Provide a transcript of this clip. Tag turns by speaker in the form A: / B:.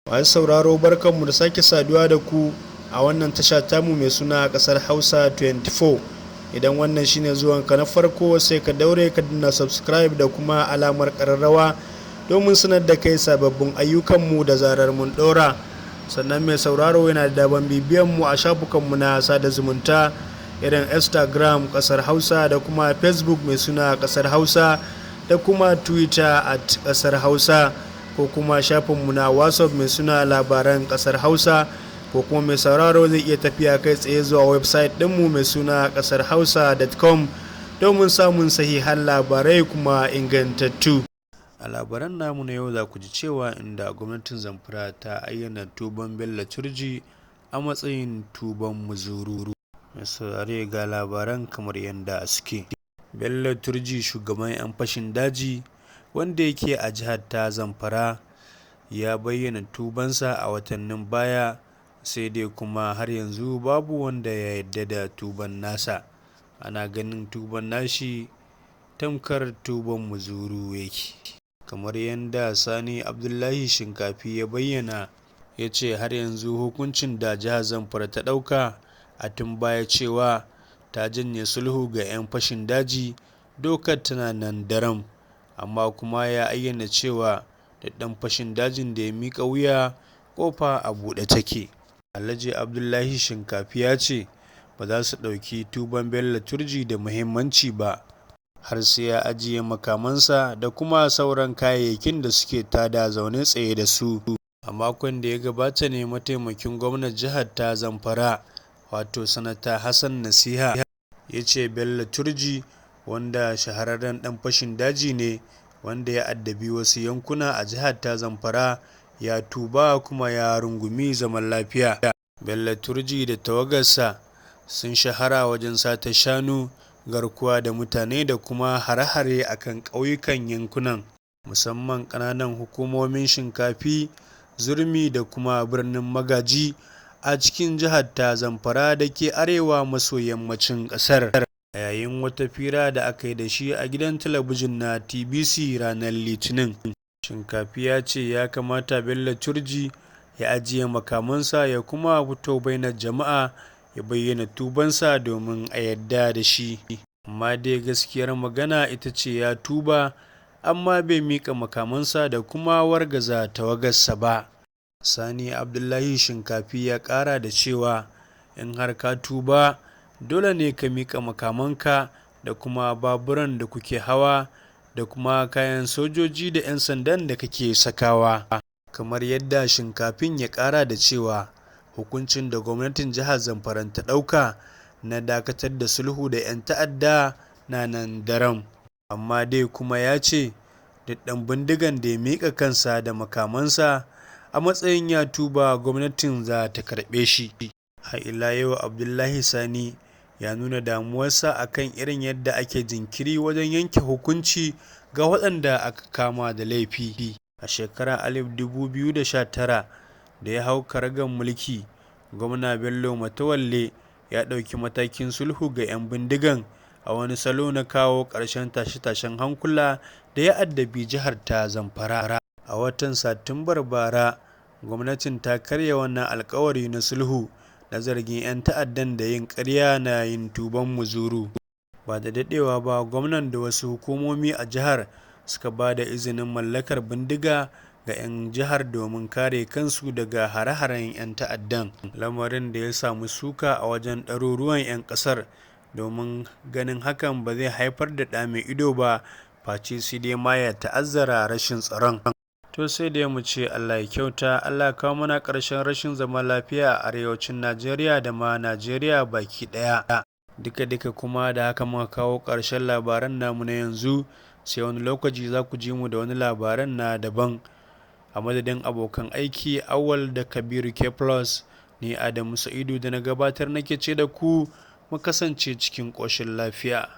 A: Masu sauraro, barkanmu da sake saduwa da ku a wannan tasha tamu mai suna Kasar Hausa 24. Idan wannan shine zuwanka na farko, sai ka daure ka danna subscribe da kuma alamar kararrawa domin sanar da kai sababbin ayyukanmu da zarar mun ɗora. Sannan mai sauraro yana da daban bibiyan mu a shafukanmu na sada zumunta irin Instagram Kasar Hausa, da kuma Facebook mai suna Kasar Hausa, da kuma Twitter @KasarHausa, ko kuma shafinmu na WhatsApp mai suna Labaran Kasar Hausa, ko kuma mai sauraro zai iya tafiya kai tsaye zuwa website ɗinmu mai suna kasarhausa.com domin samun sahihan labarai kuma ingantattu. A labaran namu na yau, za ku ji cewa inda gwamnatin Zamfara ta ayyana tuban Bello Turji a matsayin tuban muzuru. Mai saurare, ga labaran kamar yadda suke. Bello Turji, shugaban 'yan fashin daji wanda yake a jihar ta Zamfara, ya bayyana tubansa a watannin baya, sai dai kuma har yanzu babu wanda ya yarda da tuban nasa. Ana ganin tuban nashi tamkar tuban muzuru yake. Kamar yadda Sani Abdullahi Shinkafi ya bayyana, ya ce har yanzu hukuncin da jihar Zamfara ta ɗauka a tun baya cewa ta janye sulhu ga 'yan fashin daji, dokar tana nan daram. Amma kuma ya ayyana cewa da ɗan fashin dajin da ya miƙa wuya, ƙofa a buɗe take. Alhaji Abdullahi Shinkafi ya ce ba za su ɗauki tuban Bello Turji da muhimmanci ba har sai ya ajiye makamansa da kuma sauran kayayyakin da suke tada zaune tsaye da su. A makon da ya gabata ne mataimakin gwamnan jihar ta Zamfara, wato Sanata Hassan Nasiha, ya ce Bello Turji, wanda shahararren dan fashin daji ne wanda ya addabi wasu yankuna a jihar ta Zamfara, ya tuba kuma ya rungumi zaman lafiya. Bello Turji da tawagarsa sun shahara wajen sata shanu, garkuwa da mutane da kuma hare-hare akan ƙauyukan yankunan, musamman ƙananan hukumomin Shinkafi, Zurmi da kuma Birnin Magaji a cikin jihar ta Zamfara da ke arewa maso yammacin ƙasar. A yayin wata fira da aka yi da shi a gidan talabijin na TBC ranar Litinin, Shinkafi ya ce ya kamata Bello Turji ya ajiye makamansa ya kuma fito bainar jama'a ya bayyana tubansa domin a yadda da shi. Amma dai gaskiyar magana ita ce ya tuba, amma bai mika makamansa da kuma wargaza tawagarsa ba. Sani Abdullahi Shinkafi ya kara da cewa in har ka tuba, dole ne ka mika makamanka da kuma baburan da kuke hawa da kuma kayan sojoji da 'yan sandan da kake sakawa. Kamar yadda Shinkafin ya kara da cewa hukuncin da gwamnatin jihar Zamfara ta dauka na dakatar da sulhu da 'yan ta'adda na nan daram. Amma dai kuma ya ce duk ɗan bindigan da ya miƙa kansa da makamansa a matsayin ya tuba, gwamnatin za ta karɓe shi. Har ila yau, Abdullahi Sani ya nuna damuwarsa akan irin yadda ake jinkiri wajen yanke hukunci ga waɗanda aka kama da laifi. A shekarar 2019 da ya hau karagar mulki, Gwamna Bello Matawalle ya ɗauki matakin sulhu ga 'yan bindigan a wani salo na kawo ƙarshen tashe-tashen hankula da ya addabi jihar ta Zamfara. A watan Satumbar bara, gwamnatin ta karya wannan alkawari na sulhu na zargin 'yan ta'addan da yin karya na yin tuban muzuru. Ba da dadewa ba gwamnan da wasu hukumomi a jihar suka ba da izinin mallakar bindiga ga 'yan jihar domin kare kansu daga hare-haren 'yan ta'addan, lamarin da ya samu suka a wajen ɗaruruwan 'yan ƙasar domin ganin hakan ba zai haifar da ɗa mai ido ba, face sai dai ma ya ta'azzara rashin tsaron. To, sai dai mu ce Allah ya kyauta, Allah kawo mana ƙarshen rashin zaman lafiya a arewacin Najeriya da ma Najeriya baki ɗaya. Duka-duka kuma da haka muka kawo ƙarshen labaran namu na yanzu, sai wani lokaci za ku ji mu da wani labaran na daban. A madadin abokan aiki Awal da Kabiru K Plus, ni Adamu Sa'idu da na gabatar nake ce da ku mu kasance cikin ƙoshin lafiya.